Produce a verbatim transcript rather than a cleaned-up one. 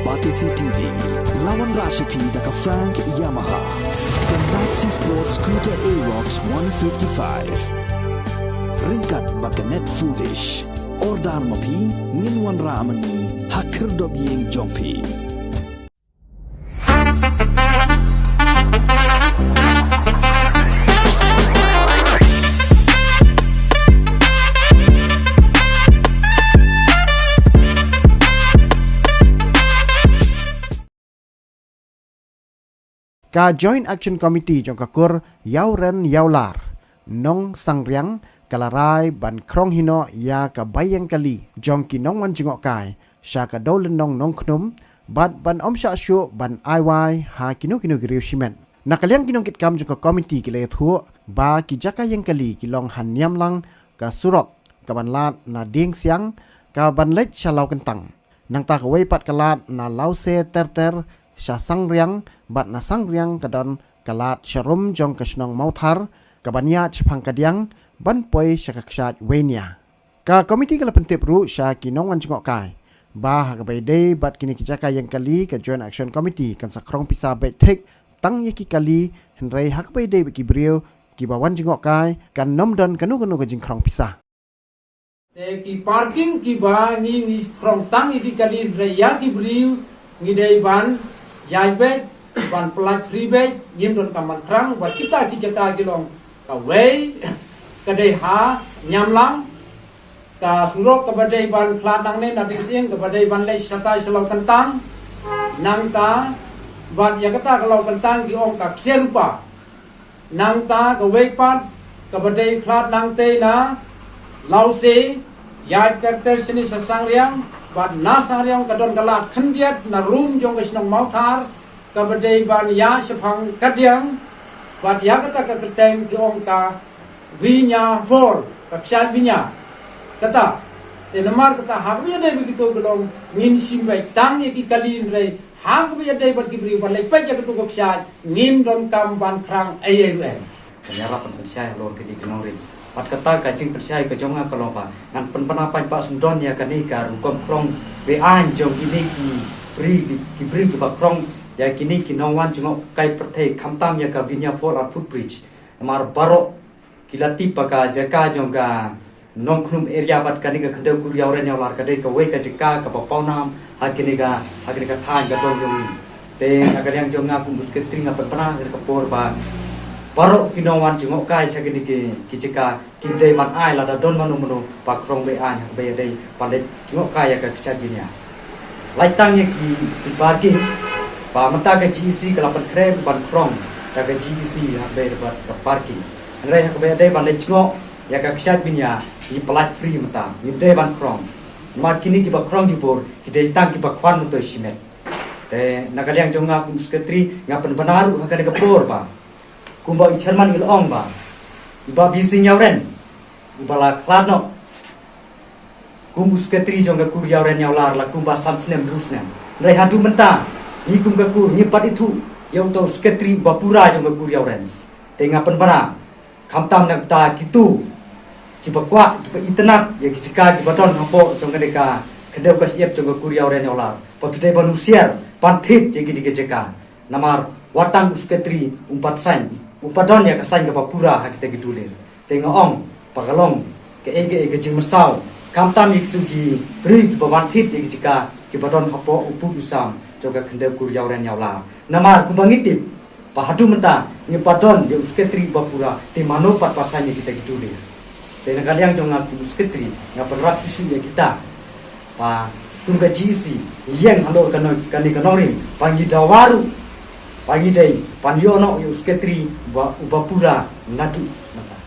Batesi T V, la wanrah sha phi da ka Frank Yamaha, ka Maxi Sport Scooter Aerox one fifty-five. Ryngkat bad ka Net Foodish. Order ma phi, ngin wanrah ma ngi ha khyrdop ïing jong phi. Ka Joint Action Committee jong ka kur Ïawren Ïawlar Nongsangriang ka la rai ban khrong hino ïa ka ba ïeng kali jong ki nongwan jngohkai sha ka dewlynnong Nongkhnum bad ban ym shah shuh ban ai wai ha kino kino ki riew shimet. Na ka liang ki nongkitkam jong ka komiti ki la ïathuh ba ki jaka ïeng kali ki long ha niam lang ka surok ka ban lad na Diengsiang ka ban leit sha Lawkyntang. Nangta kawei pat ka lad na Lawse Terter sha Sangriang bad na Sangriang ka don ka lad sharum jong ka shnong Mawthar ka ban ïaid shaphang Kadiang ban poi sha ka kshaid Wenia. Ka komiti ka la pyntip ruh sha ki nongwan jngohkai ba ha kaba ïadei bad kine ki jaka ïeng kali ka Joint Action Committee kan sa khrong pisa beit thik tang ïa ki kali, hynrei ha kaba ïadei bad ki briew kiba wan jngohkai kan ym don kano kano ka jingkhrong pisa. Te ki parking kiba ngi ngi khrong tang ïa ki kali, hynrei ïa ki briew ngi dei ban ïaid beit, ban pynlait free beit, ngim donkam ban khrang. Bad kita ki jaka ki long kawei ka dei ha Niamlang, ka surok kaba dei ban khlad nangne na Dingsing kaba dei ban leit shatai sha Lawkyntang. Nangta bad ïa kata ka Lawkyntang ki ong ka Ksiar Rupa. Nangta kawei pat kaba dei khlad nangtei na Lawse, ïaid Terter shane sha Sangriang, bad na Sangriang ka don ka lad khyndiat na rum jong ka shnong Mawthar kaba dei ban ïaid shaphang Kadiang. Bad ïa kata ka kyrteng ki ong ka Vinya Fall, ka kshaid Vinya. Kata, te namar kata ha kaba ïadei bad kito ki long ngin shim beit tang ïa ki kali, hynrei ha kaba ïadei bad ki briew ban leit peit ïa kito ka kshaid ngim donkam ban khrang ei ei ruh em. Kan ïarap ban pynshai halor kine ki nongrim. Bad kata ka jingpynshai ka jong nga ka long ba ngan pynbna paidbah syndon ïa kane ka rukom khrong be-aiñ jong kine ki briew, ki briew kiba khrong ïa kine ki nongwan jngohkai pyrthei, khamtam ïa ka Vinya Fall ar footbridge. Namar baroh ki la tip ba ka jaka jong ka Nongkhnum area bad kane ka khyndew kur Ïawren Ïawlar ka dei kawei ka jaka kaba pawnam ha kane ka, ha kane ka thaiñ ka dong jong ngi. Te na ka liang jong nga kum u sekretari nga pynbna ha kane ka por ba baroh ki nongwan jngohkai sha kine ki, ki jaka kim dei ban ai lada don mano mano ba khrong be-aiñ ha kaba ïadei ban leit jngohkai ïa ka kshaid Vinya. Lait tang ïa ki, ki parking ba mynta ka G E C ka la pynkhreh ban khrong da ka G E C ha kaba ïadei bad ka parking. Hynrei ha kaba ïadei ban leit jngoh ïa ka kshaid Vinya ngi pynlait free mynta, ngim dei ban khrong. Namar kine kiba khrong jubor ki dei tang kiba khwan myntoi shimet. Te na ka liang jong nga kum u sekretari nga pynbna ruh ha kane ka por ba kumba i chairman i la ong ba i Bah Bising Ïawren uba la khlad noh kum u sekretari jong ka kur Ïawren Ïawlar la kumba san snem hynriew snem. Hynrei haduh mynta ngi kum ka kur ngim pat ithuh ïa uta u sekretari uba pura jong ka kur Ïawren. Te nga pynbna khamtam na kata kito kiba kwah, kiba itynnad ïa ki jaka kiba don hapoh jong kane ka khyndew ka shyiap jong ka kur Ïawren Ïawlar, ba phi dei ban husiar ban thied ïa kine ki jaka. Namar wat tang u sekretari um pat saiñ, um pat don ïa ka saiñ kaba pura ha kita ki dulir. Te nga ong ba ka long kaei kaei ka jingmynsaw khamtam ïa kito ki briew kiba wan thied ïa ki jaka kiba don hapoh u pud u sam jong ka khyndew kur Ïawren Ïawlar. Namar kumba ngi tip ba haduh mynta ngim pat don ïa u sekretari uba pura, te mano pat ba saiñ ïa kita ki dulir. Te na ka liang jong nga kum u sekretari nga pynrap shuh shuh ïa kita ba kum ka G E C ngi ïeng halor kane, kane ka nongrim ba ngi dawa ruh ba ngi dei ban ïoh noh ïa u sekretari uba, uba pura naduh mynta.